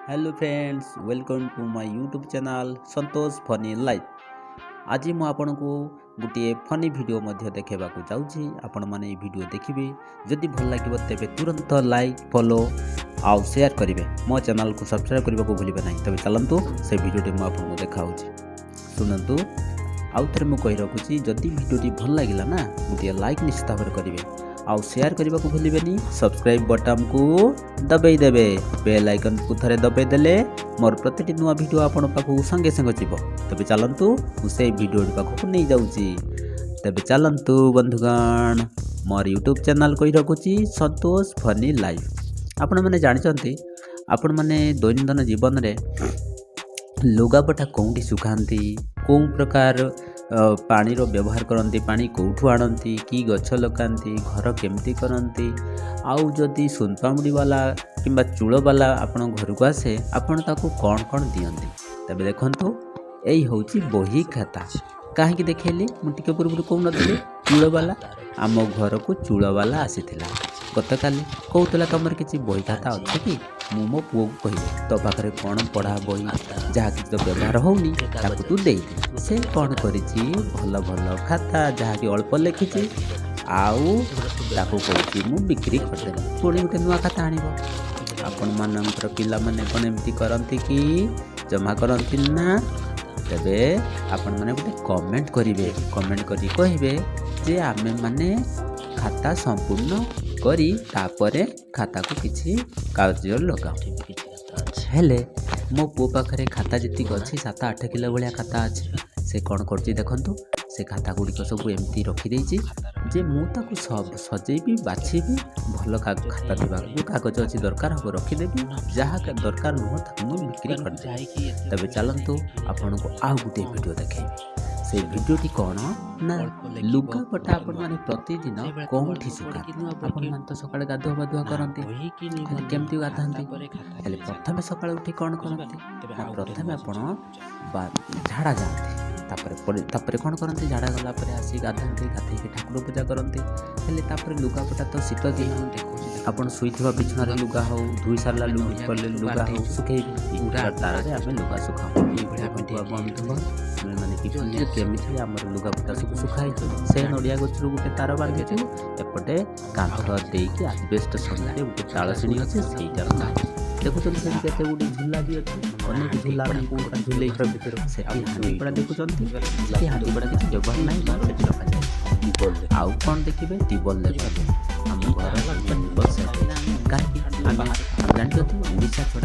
Hello friends, welcome to my YouTube channel Santosh funny life. ଆଜି ମୁଁ ଆପଣଙ୍କୁ ଗୋଟିଏ ଫନି ଭିଡ଼ିଓ ମଧ୍ୟ ଦେଖାଇବାକୁ ଯାଉଛି। ଆପଣମାନେ ଏହି ଭିଡ଼ିଓ ଦେଖିବେ, ଯଦି ଭଲ ଲାଗିବ ତେବେ ତୁରନ୍ତ ଲାଇକ୍, ଫଲୋ ଆଉ ସେୟାର କରିବେ। ମୋ ଚ୍ୟାନେଲକୁ ସବସ୍କ୍ରାଇବ୍ କରିବାକୁ ଭୁଲିବେ ନାହିଁ। ତେବେ ଚାଲନ୍ତୁ, ସେ ଭିଡ଼ିଓଟି ମୁଁ ଆପଣଙ୍କୁ ଦେଖାଉଛି, ଶୁଣନ୍ତୁ। ଆଉ ଥରେ ମୁଁ କହି ରଖୁଛି, ଯଦି ଭିଡ଼ିଓଟି ଭଲ ଲାଗିଲା ନା, ଗୋଟିଏ ଲାଇକ୍ ନିଶ୍ଚିତ ଭାବରେ କରିବେ ଆଉ ସେୟାର କରିବାକୁ ଭୁଲିବେନି। ସବସ୍କ୍ରାଇବ୍ ବଟନ୍କୁ ଦବାଇ ଦେବେ, ବେଲ୍ ଆଇକନ୍କୁ ଥରେ ଦବାଇ ଦେଲେ ମୋର ପ୍ରତିଟି ନୂଆ ଭିଡ଼ିଓ ଆପଣଙ୍କ ପାଖକୁ ସଙ୍ଗେ ସଙ୍ଗେ ଯିବ। ତେବେ ଚାଲନ୍ତୁ, ମୁଁ ସେଇ ଭିଡ଼ିଓଟି ପାଖକୁ ନେଇଯାଉଛି। ତେବେ ଚାଲନ୍ତୁ ବନ୍ଧୁଗଣ, ମୋର ୟୁଟ୍ୟୁବ୍ ଚ୍ୟାନେଲ୍ କହି ରଖୁଛି, ସନ୍ତୋଷ ଫନି ଲାଇଫ୍। ଆପଣମାନେ ଜାଣିଛନ୍ତି, ଆପଣମାନେ ଦୈନନ୍ଦିନ ଜୀବନରେ ଲୁଗାପଟା କେଉଁଠି ଶୁଖାନ୍ତି, କେଉଁ ପ୍ରକାର ପାଣିର ବ୍ୟବହାର କରନ୍ତି, ପାଣି କେଉଁଠୁ ଆଣନ୍ତି, କି ଗଛ ଲଗାନ୍ତି, ଘର କେମିତି କରନ୍ତି, ଆଉ ଯଦି ସୁନପାମ୍ପୁଡ଼ି ବାଲା କିମ୍ବା ଚୂଳବାଲା ଆପଣଙ୍କ ଘରକୁ ଆସେ, ଆପଣ ତାକୁ କ'ଣ କ'ଣ ଦିଅନ୍ତି? ତେବେ ଦେଖନ୍ତୁ, ଏଇ ହେଉଛି ବହି ଖାତା। କାହିଁକି ଦେଖେଇଲି? ମୁଁ ଟିକେ ପୂର୍ବରୁ କହୁନଥିଲି, ଚୂଳବାଲା, ଆମ ଘରକୁ ଚୂଳବାଲା ଆସିଥିଲା ଗତକାଲି। କହୁଥିଲା, ତୁମର କିଛି ବହି ଖାତା ଅଛି କି? ମୁଁ ମୋ ପୁଅକୁ କହିଲି, ତୋ ପାଖରେ କ'ଣ ପଢ଼ା ବହି ଯାହା କିଛି ତ ବ୍ୟବହାର ହେଉନି, ତାକୁ ତୁ ଦେଇଦେ। ସେ କ'ଣ କରିଛି? ଭଲ ଭଲ ଖାତା ଯାହାକି ଅଳ୍ପ ଲେଖିଛି, ଆଉ ତାକୁ କହୁଛି ମୁଁ ବିକ୍ରି କରିଦେବି, ପୁଣି ଗୋଟେ ନୂଆ ଖାତା ଆଣିବ। ଆପଣମାନଙ୍କର ପିଲାମାନେ କ'ଣ ଏମିତି କରନ୍ତି କି? ଜମା କରନ୍ତି ନା? ତେବେ ଆପଣମାନେ ଗୋଟେ କମେଣ୍ଟ କରିବେ। କମେଣ୍ଟ କରି କହିବେ ଯେ ଆମେମାନେ ଖାତା ସମ୍ପୂର୍ଣ୍ଣ କରି ତାପରେ ଖାତାକୁ କିଛି କାର୍ଯ୍ୟରେ ଲଗାଉ। ହେଲେ ମୋ ପୁଅ ପାଖରେ ଖାତା ଯେତିକି ଅଛି, 7-8 କିଲୋ ଭଳିଆ ଖାତା ଅଛି। ସେ କ'ଣ କରୁଛି ଦେଖନ୍ତୁ। ସେ ଖାତା ଗୁଡ଼ିକ ସବୁ ଏମିତି ରଖିଦେଇଛି ଯେ ମୁଁ ତାକୁ ସଜେଇବି, ବାଛିବି, ଭଲ ଖାତା ଥିବା ଯେଉଁ କାଗଜ ଅଛି ଦରକାର ହେବ ରଖିଦେବି, ଯାହା ଦରକାର ନୁହଁ ତାକୁ ମୁଁ ବିକ୍ରି କରିଦେବି। ତେବେ ଚାଲନ୍ତୁ, ଆପଣଙ୍କୁ ଆଉ ଗୋଟିଏ ଭିଡ଼ିଓ ଦେଖେଇବି। ସେଇ ଭିଡ଼ିଓଟି କ'ଣ ନା, ଲୁଗାପଟା ଆପଣମାନେ ପ୍ରତିଦିନ କେଉଁଠି ଶୁଖାନ୍ତି? ଆପଣମାନେ ତ ସକାଳେ ଗାଧୁଆ ପାଧୁଆ କରନ୍ତି, ହେଲେ କେମିତି ଗାଧାନ୍ତି? ହେଲେ ପ୍ରଥମେ ସକାଳେ ଉଠି କ'ଣ କରନ୍ତି ନା, ପ୍ରଥମେ ଆପଣ ବା ଝାଡ଼ା ଯାଆନ୍ତି, ତାପରେ କ'ଣ କରନ୍ତି? ଝାଡ଼ା ଗଲା ପରେ ଆସି ଗାଧାନ୍ତି, ଗାଧେଇକି ଠାକୁର ପୂଜା କରନ୍ତି। ହେଲେ ତାପରେ ଲୁଗାପଟା ତ ଶୀତ ଦିନ, ଆପଣ ଶୋଇଥିବା ବିଛଣାରେ ଲୁଗା ହଉ, ଧୋଇ ସାରିଲା କଲେ ଲୁଗା ହଉ, ଶୁଖେଇବେ। ପୁରା ତାରରେ ଆମେ ଲୁଗା ଶୁଖାଉ। ଏଇଭଳିଆ ବନ୍ଧୁଗଣ, ଆମେମାନେ କେମିତି ଆମର ଲୁଗାପଟା ସବୁ ଶୁଖା ହେଇଛୁ, ସେ ନଡ଼ିଆ ଗଛରୁ ଗୋଟେ ତାର ବାନ୍ଧିଛୁ, ଏପଟେ କାନ୍ଥ ଦେଇକି ଆଜବେଷ୍ଟ ସଙ୍ଗରେ ଗୋଟେ ତାଳସିଣି ଅଛି, ସେଇଟାର ଦେଖୁଛନ୍ତି। ସେଠି କେତେ ଗୁଡ଼ିଏ ଝୁଲା ବି ଅଛି, ଅନେକ ଝୁଲା ଆମେ କୋଉଟା ଝୁଲେଇଛୁ। ସେଠି ହାଣ୍ଡିପଡ଼ା ଦେଖୁଛନ୍ତି, ସେଠି ହାଣ୍ଡିପଡ଼ା କିଛି ବ୍ୟବହାର ନାହିଁ, ସେଠି ରଖାଯାଇଛି। ଆଉ କ'ଣ ଦେଖିବେ? ଟ୍ୟୁବଲ୍ ଦେଖନ୍ତୁ। ଆମ ଘର ଟ୍ୟୁବଲ୍ ସେଟ୍ ହେଇଛି। କାହିଁକି? ଆମେ ଜାଣିଛନ୍ତି, ଓଡ଼ିଶା ଛଡ଼ା